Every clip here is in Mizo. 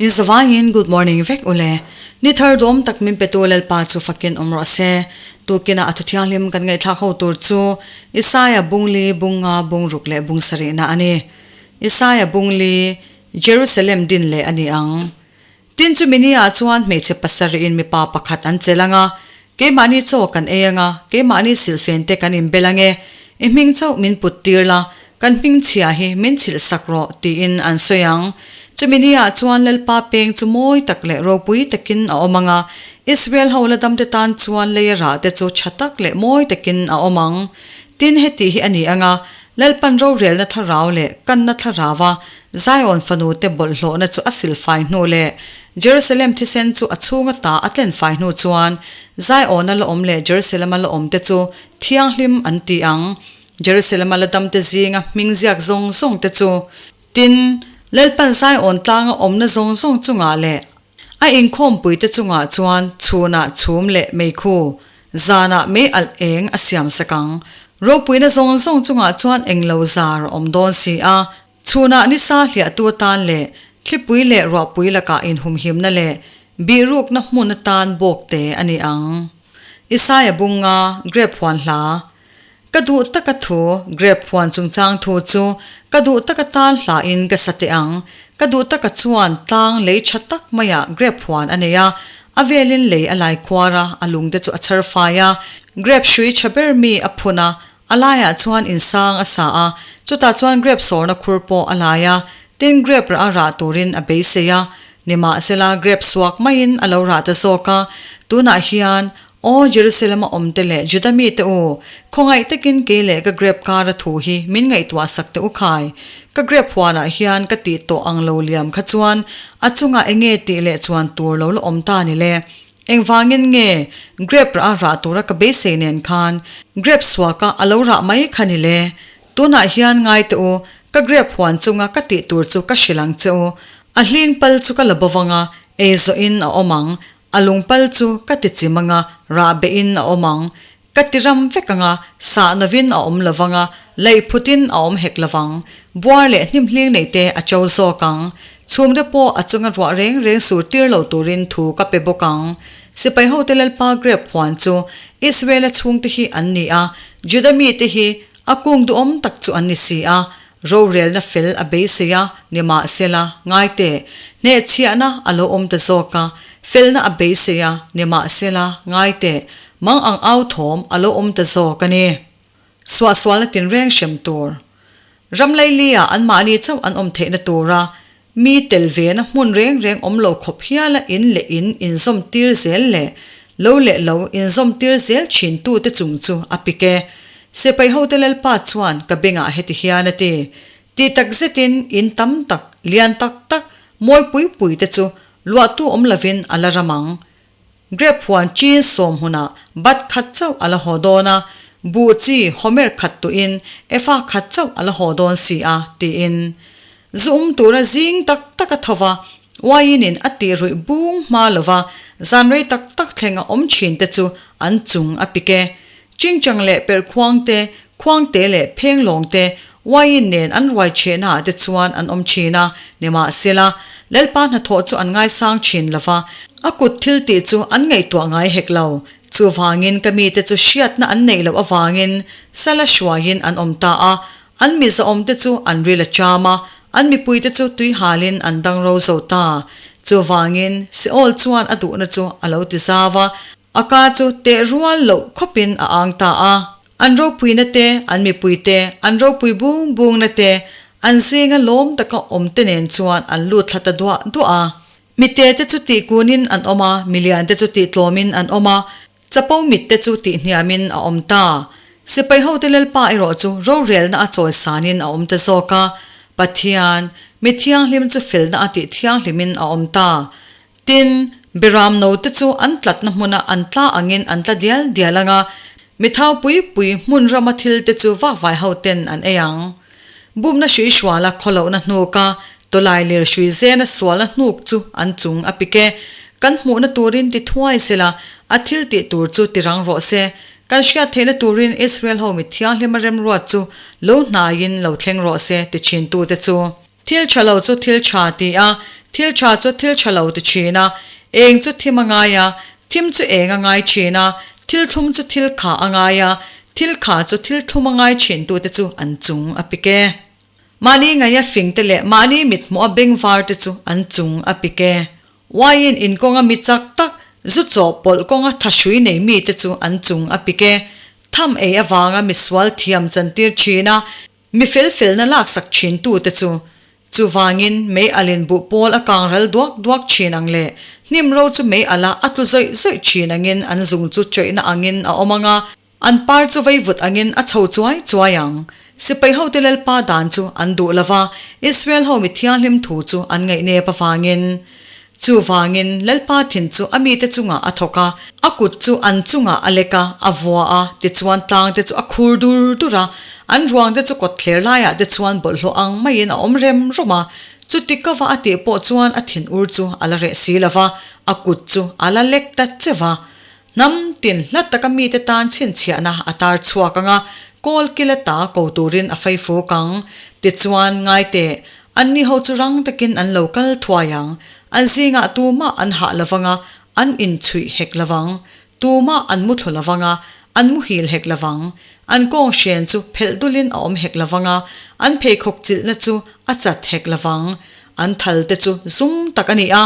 In zavaiin good morning vek ule. Ni thar duhawm tak min petu Lalpa chu fakin awm rawh se. Tukinah a thu thianghlim kan ngaihthlak ho tur chu Isaiah bungli, bunga, bungruk leh bungsarihna a ni. Isaiah bungli, Jerusalem din leh a ni ang. Tin chumi ni ah chuan hmeichhe pasarih in mipa pakhat an chelh ang a, keimahni chaw kan ei ang a, keimahni silhfen te kan inbel ang e, i hming chauh min put tir la, kan hming chhia hi min chhilh sak rawh, tiin an sawi ang. Chumi ni ah chuan Lalpa peng chu mawi tak leh ropui takin a awm ang a, Israel ho la damte tan chuan leia rah te chu tha tak leh mawi takin a awm ang. Tin heti hi a ni ang a, Lalpan rorelna thlarau leh kanna thlarauva Zion fanute bawlhhlawhna chu a silfai hnu leh Jerusalem thisen chu a chhunga ta a tlenfai hnu chuan Zion-a la awm leh Jerusalem-a la awmte chu thianghlim an ti ang. Jerusalem-a la damte zinga hming ziak zawng zawngte chu. Tin, Lalpan Zion tlanga awmna zawng zawng chungah leh a inkhawmpuite chungah chuan chhunah chhum leh meikhu, Zanah mei alh eng a siam sak ang. Ropuina zawng zawng chungah chuan englo zar a awm dawn si a. Chhunah nisa hliahtu atan leh thlipui leh ruahpui lakah inhumhimna leh bihrukna hmun atan bawkte a ni ang. Isaia bunga grep huan hla. Ka duh taka thu, grep huan chungchang thu chu ka duh taka tan hlain ka sa teh ang. Ka duh taka chuan tlang lei tha tak maiah grep huan a nei a, a velin lei a lai khuar a, a lungte chu a chhar fai a. Grep hrui tha ber mi a phun a, a laiah chuan insang a sa a, chutah chuan grep sawrna khur pawh a lai a, tin grep rah a rah turin a beisei a. Nimahsela grep suak maiin a lo rah ta zawk a, tunah hian Aw Jerusalem-a awmte leh Juda mite u, khawngaih takin kei leh ka grep kara thu hi min ngaihtuah sak teh u khai. Ka grep huanah hian ka tih tawh ang lo liam kha chuan a chungah enge tih leh chuan tur lo la awm ta ni le? Engvangin nge grep rah a rah tura ka beisei nen khan grep suaka a lo rah mai kha ni le? Tunah hian ngai teh u, ka grep huan chunga ka tih tur chu ka hrilh ang che u. A hling pal chu ka la bovang a, ei zawhin a awm ang. A lungpal chu ka ti chim anga, rah behin a awm ang. Ka ti ram vek anga, sah novin a awm lovang a, laih phutin a awm hek lovang. Buar leh hnimhling nei te a cho zawk ang. Chhumte pawh a chunga ruah reng reng sur tir lo turin thu ka pe bawk ang. Sipai hote Lalpa grep huan chu Israela chhungte hi an ni a, Juda mite hi a kung duhawm tak chu an ni si a, Rorelna fel a beisei a, nimahsela, ngai teh, hnehchhiahna a lo awm ta zawk a, felna a beisei a, nimahsela, ngai teh, mang ang au thawm a lo awm ta zawk a ni. Suahsualna tinreng hrem tur. Ram Laili-ah anmahni chauh an awm theihna tura mi tel vena hmun reng reng awm lo khawp hiala in leh in inzawm tir zel leh lo leh lo inzawm tir zel thin tute chung chu a pik e. Sipai hote Lalpa chuan ka bengah heti hian a ti, Ti tak zetin in tam tak, lian tak tak, mawi pui pui te chu luahtu awm lovin a la ram ang. Grep huan chin sawm hunah bat khat chauh a la haw dawn a, buh chi homer khat tuhin efa khat chauh a la haw dawn si a, tiin. Zu um tura zing tak tak a tho va, uaiinin a tih ruih bung hma lova zan rei tak tak thleng a awm thin te chu an chung a pik e. Chingchang leh perh khuang te, khuang te leh pheng lawng te, uaiin nen an ruai chhehna ah te chuan an awm thin a, nimahsela, Lalpa hnathawh chu an ngaisang thin lova, a kut thil tih chu an ngaihtuah ngai hek lo. Chuvangin ka mite chu hriatna an neih loh avangin sala hruaiin an awm ta a, An mizaawmte chu an ril a cham a, an mipuite chu tui halin an dang ro zo ta. Chuvangin, Seol chuan a duhna chu a lo ti zau a, a ka chu teh rual loh khawpin a ang ta a. An ropuina te, an mipuite, an ropui bung bungna te, an zinga lawm taka awmte nen chuan an lut thla ta duah duah a. Mite te chu tih kunin an awm a, milian te chu tih tlawmin an awm a, Chapo mitte chu tihhniamin a awm ta. Sipai hote Lalpa erawh chu rorelna a chawisanin a awm ta zawk a. Pathian, mi thianghlim chu felna a tih thianghlimin a awm ta. Tin, Beram note chu an tlatna hmuna an tla angin an tla dial dial ang a, mi thau pui pui hmun rama thilte chu vakvai hoten an ei ang. Bumna hrui hruala khawlohna hnuka tawlai lir hrui zena sualna hnuk chu an chung a pik e. Kan hmuhna turin ti thuai sela, a thil tih tur chu ti rang rawh se. Kan hriat theihna turin Israel ho mi thianghlima remruat chu lo hnaiin lo thleng rawh se ti thin tute chu. Thil tha lo chu thil tha ti a, Thil tha chu thil tha lo ti thin a, eng chu thim a ngai a, thim chu eng a ngai thin a, thil thlum chu thil kha a ngai a, thil kha chu thil thlum a ngai thin tute chu an chung a pik e. Mahni ngaia fing te leh mahni mithmuh a bengvar te chu an chung a pik e. Uaiin in kawnga mi chak tak, zu chawhpawlh kawnga thahrui nei mite chu an chung a pik e. Tham ei avanga misual thiam chantir thin a, Mi fel felna laksak thin tute chu chuvangin mei alin buh pawl a kang ral duak duak thin ang leh hnim ro chu mei ala a tlu zawih zawih thin angin an zung chu chawihna angin a awm ang a, an par chu veivut angin a chho chuai chuai ang. Sipai hote Lalpa dan chu an duh lova, Israel ho mi thianghlim thu chu an ngaihnep avangin. Chuvangin, Lalpa thin chu a mite chungah a thawk a, a kut chu an chungah a lek a, a vua a, tichuan tlangte chu a khur dur dur a, an ruangte chu kawtthler laiah te chuan bawlhhlawh ang maiin a awm rem rum a. Chuti kava a tih pawh chuan a thin ur chu a la reh si lo va, a kut chu a la lek ta che va. Hnam tin hla taka mite tan chhinchhiahna a tar chhuak ang a, kawl kil ata ko turin a fei fuk ang. Tichuan, ngai teh, anni ho chu rang takin an lo kal thuai ang. An zingah tumah an hah lo vang a, an inchhuih hek lo vang. Tumah an mu thlu lo vang a, an muhil hek lo vang. An kawng hren chu phelh dulin a awm hek lo vang a, an pheikhawk chilhna chu a chat hek lo vang. An thal te chu zum tak a ni a,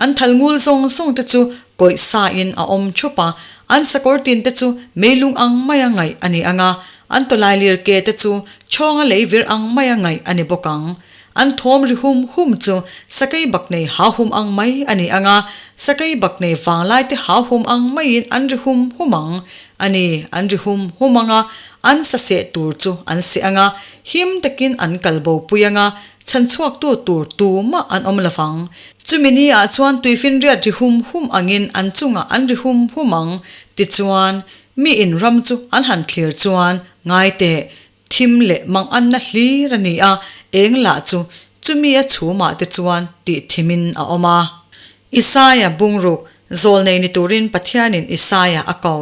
an thal ngul zawng zawng te chu kawih sa in a awm thup a, an sakawr tin te chu meilung ang maia ngaih a ni ang a, an tawlai lir ke te chu chhawnga lei vir ang maia ngaih a ni bawk ang. An thawm ri hum hum chu sakei bak nei hau hum ang mai a ni ang a, sakei bak nei vanglai te hau hum ang maiin an ri hum hum ang a ni, an ri hum hum ang a, an sa seh tur chu an seh ang a, him takin an kal bo pui ang a, Chhanchhuaktu tur tumah an awm lovang. Chumi ni ah chuan tuifinriat ri hum hum angin an chungah an ri hum hum ang. Tichuan, mi in ram chu an han thlir chuan, ngai teh, thim leh manganna hlir a ni a, eng lah chu chumi a chhumah te chuan tih thimin a awm a. Isaia bungruk zawlnei ni turin Pathianin Isaia a ko.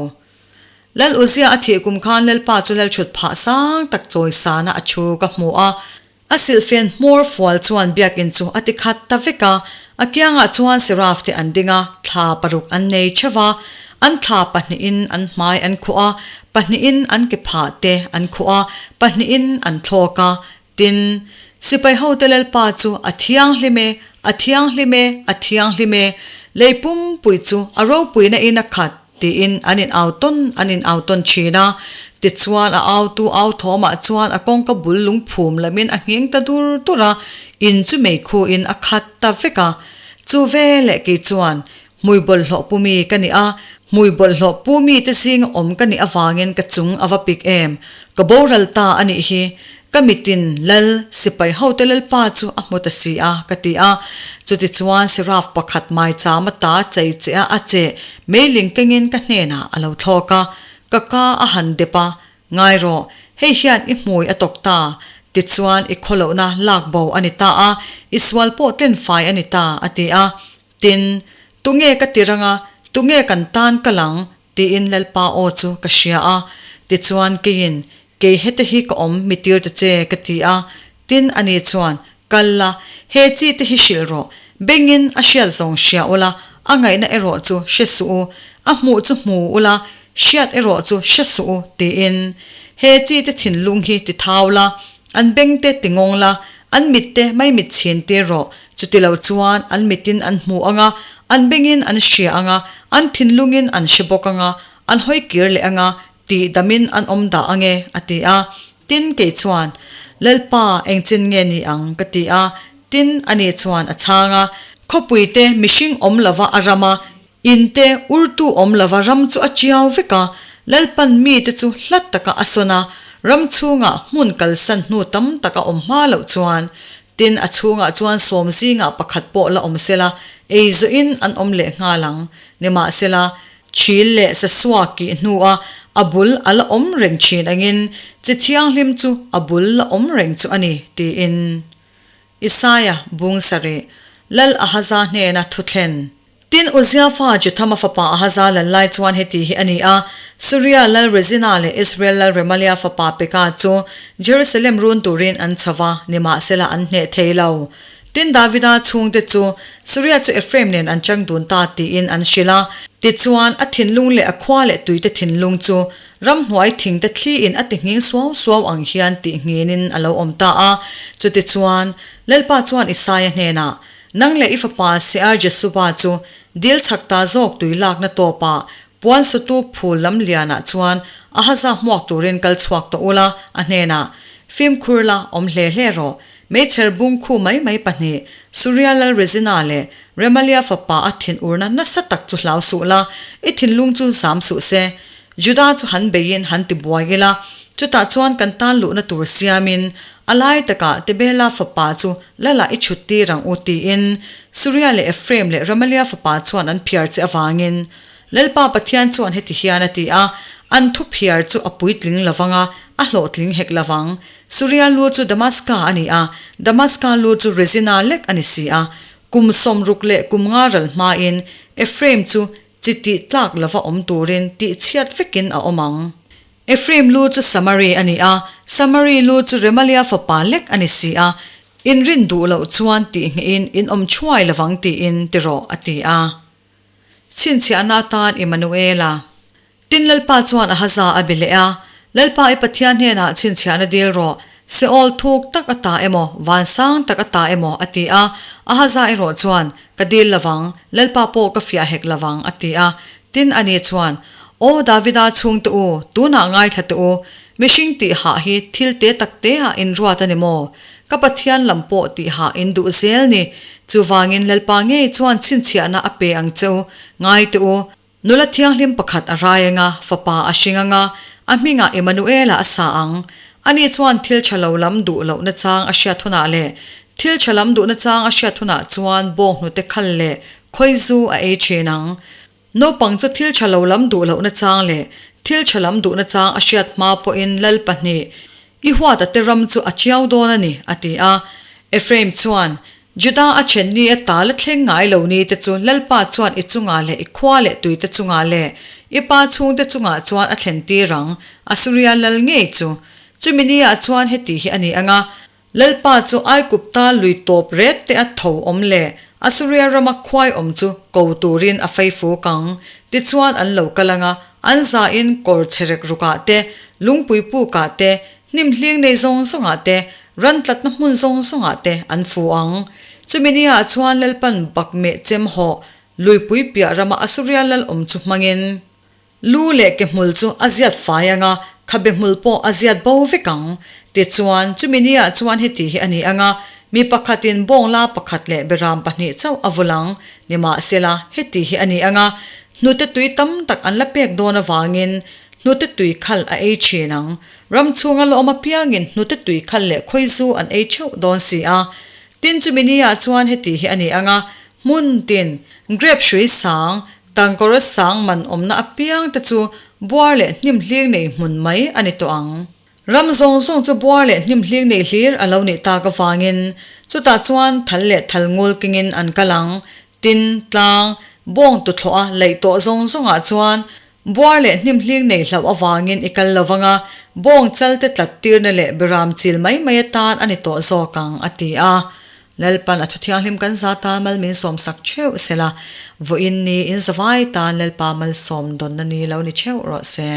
Lal Uzia a thih kum khan Lalpa chu Lalchhut phah sang tak chawisana a thu ka hmu a. A silhfen hmawr fual chuan biakinn chu a ti khat ta vek a, a kiangah chuan Seraf te an ding a, thla paruk an nei theuh a, an thla pahnihin an hmai an khuh a, pahnihin an ke phah te an khuh a, pahnihin an thlawk a, tin, Sipai hote Lalpa chu a thianghlim e, a thianghlim e, a thianghlim e, lei pumpui chu a ropuina in a khat, Tiin an in au tawn an in au tawn thin a. Tichuan a autu au thawmah chuan a kawngka bul lungphum lamin a nghing ta dur dur a, in chu meikhu in a khat ta vek a. Chu veleh kei chuan hmui bawlhhlawh pu mi ka ni a, hmui bawlhhlawh pu mi te zinga awm ka nih avangin ka chung a va pik em? Ka boral ta a nih hi. Ka mitin Lal, sipai hote Lalpa chu a hmu ta si a, ka ti a. Chutichuan Seraf pakhat maicham ata chei che a a che meiling kengin ka hnenah a lo thlawk a, ka ka a han dep a, Ngai rawh, hei hian i hmui a tawk ta, tichuan i khawlohna lak bo a ni ta a, i sual pawh tlenfai a ni ta, a ti a. Tin, tunge ka ti rang a, tunge kan tan kal ang? Tiin Lalpa aw chu ka hria a, tichuan keiin, Kei hete hi ka awm mi tir ta che, ka ti a. Tin, ani chuan, Kal la, he chi te hi hrilh rawh. Bengin a hriat zawng hria ula, a ngaihna erawh chu hre suh u. A hmuh chu hmu ula, hriat erawh chu hre suh u, tiin. He chi te thinlung hi ti thau la, an beng te ti ngawng la, an mit te maimit chhin tir rawh. Chutilo chuan an mitin an hmu ang a, an bengin an hria ang a, an thinlungin an hre bawk ang a, an hawi kir leh ang a, tih damin an awm dah ang e, a ti a. Tin, kei chuan, Lalpa, engchin nge ni ang? ka ti a. Tin, ani chuan a chhang a, Khawpuite mihring awm lova a ram a, inte urtu awm lova ram chu a chiau vek a, Lalpan mite chu hlat taka a sawn a, ram chhungah hmun kalsan hnu tam tak a awm hma loh chuan, tin, a chhungah chuan sawm zingah pakhat pawh la awm sela, ei zawhin an awm leh nghal ang. Nimahsela, Thil leh sasua kih hnua a bul a la awm reng thin angin chi thianghlim chu a bul la awm reng chu a ni, tiin Isaia bung sarih Lal Ahaza hnena thu thlen. Tin, Uzia fa Jothama fapa Ahaza lal lai chuan heti hi a ni a, Suria lal Rezina leh Israel lal Remalia fapa Peka chu Jerusalem run turin an chho va, nimahsela an hneh thei lo. Tin, Davida chhungte chu Suria chu Ephraim nen an chang dun ta tiin an hrilh a. Tichuan, a thinlung leh a khua leh tuite thinlung chu ramhnuai thingte thliin a ti nghing suau suau ang hian tih nghinin a lo awm ta a. Chutichuan, Lalpa chuan Isaia hnenah, Nang leh i fapa Sear-Jesuba chu dil chhak ta zawk tui lakna tawpah puan sutu phul lam lianah chuan Ahaza hmuak turin kal chhuak tawh ula, a hnenah, Fimkhur la, awm hle hle rawh. Meichher bung khu mai mai pahnih, Suria lal Rezina leh Remalia fapa a thin urna nasa tak chu hlau suh la, i thinlung chu zam suh se. Juda chu han beiin han ti buai ila, chutah chuan kan tan luhna tur siamin a lai takah Tebela fapa chu Lala i chhut tir ang u tiin Suria leh Ephraim leh Remalia fapa chuan an phiar che avangin Lalpa Pathian chuan heti hian a ti a, An thu phiar chu a puitling lovang a, a hlawhtling hek lovang. Suria lu chu Damaska a ni a, Damaska lu chu Rezina lek a ni si a. Kum sawmruk leh kum nga ral hmain Ephraim chu chi tih tlak lova awm turin tih chhiat vekin a awm ang. Ephraim lu chu Samari a ni a, Samari lu chu Remalia fapa lek a ni si a. Inrin duh loh chuan tih nghehin in awm thuai lovang tiin ti rawh, a ti a. Chhinchhiahna atan Immanuela. Tin Lalpa chuan Ahaza a be leh a, Lalpa i Pathian hnenah chhinchhiahna dil rawh, Seol thuk tak a ta emaw, van sang tak a ta emaw, a ti a. Ahaza erawh chuan, Ka dil lovang, Lalpa pawh ka fiah hek lovang, a ti a. Tin ani chuan, Aw Davida chhungte u, tunah ngaithla teh u, mihring tih hah hi thil te tak te ah in ruat a ni maw? Ka Pathian lam pawh tih hah in duh zel ni. Chuvangin Lalpa ngei chuan chhinchhiahna a pe ang che u, ngai teh u. Nula thianghlim pakhat a rai anga, fapa a hring anga, a hmingah Emmanuela a sa ang. Ani chuan thil tha lo lam duh lohna chang a hriat hunah leh thil tha lam duhna chang a hriat hunah chuan bawnghnute khal leh khawizu a ei thin ang. Naupang chu thil tha lo lam duh lohna chang leh thil tha lam duhna chang a hriat hma pawhin lal pahnih i huat a te ram chu a chiau dawn a ni, a ti a. Ephraim chuan, Juda a then ni a tal a thleng ngai lo ni te chu Lalpa chuan i chungah leh i khua leh tui te chungah leh i pa chhungte chungah chuan a thlen tir ang, Asuria lal ngei chu. Chumi ni ah chuan heti hi a ni ang a, Lalpa chu Aigupta lui tawp ret te a tho awm leh Asuria rama khuai awm chu ko turin a fei fuk ang. Tichuan an lo kal ang a, an zain kawr cherek rukah te, lungpui pukah te, hnim hling nei zawng zawngah te, ran tlatna hmun zawng zawngah te an fu ang. Chumi niah chuan Lalpan bakmeh chem hawh luipui piah rama Asuria lal awm chu hmangin, Lu leh ke hmul chu a ziat fai ang a, khabe hmul pawh a ziat bo vek ang. Tichuan, chumi niah chuan heti hi a ni ang a, mi pakhatin bawngla pakhat leh beram pahnih chauh a vul ang. Nimahsela, heti hi a ni ang a, hnute tui tam tak an la pek dawn avangin hnute tui khal a ei thin ang. Ram chhunga la awm apiangin hnute tui khal leh khawizu an ei theuh dawn si a. Tin, chumi niah chuan heti hi a ni ang a, hmun tin, grape hrui sang, Tangkawra sang man awmna apiang te chu buar leh hnim hling nei hmun mai a ni tawh ang. Ram zawng zawng chu buar leh hnim hling nei hlir a lo nih tak avangin chutah chuan thal leh thal ngul kengin an kal ang. Tin, tlang, bawng tuthlawh a laih tawh zawng zawngah chuan buar leh hnim hling nei hlauh avangin i kal lo vang a, bawng chal te tlat tirna leh beram chil mai mai atan a ni tawh zawk ang, a ti a. Lalpan a thuthianghlim kan za tan mal min sawm sak theuh sela, vawiin ni in zavai tan Lalpa malsawm dawnna ni lo ni theuh rawh se.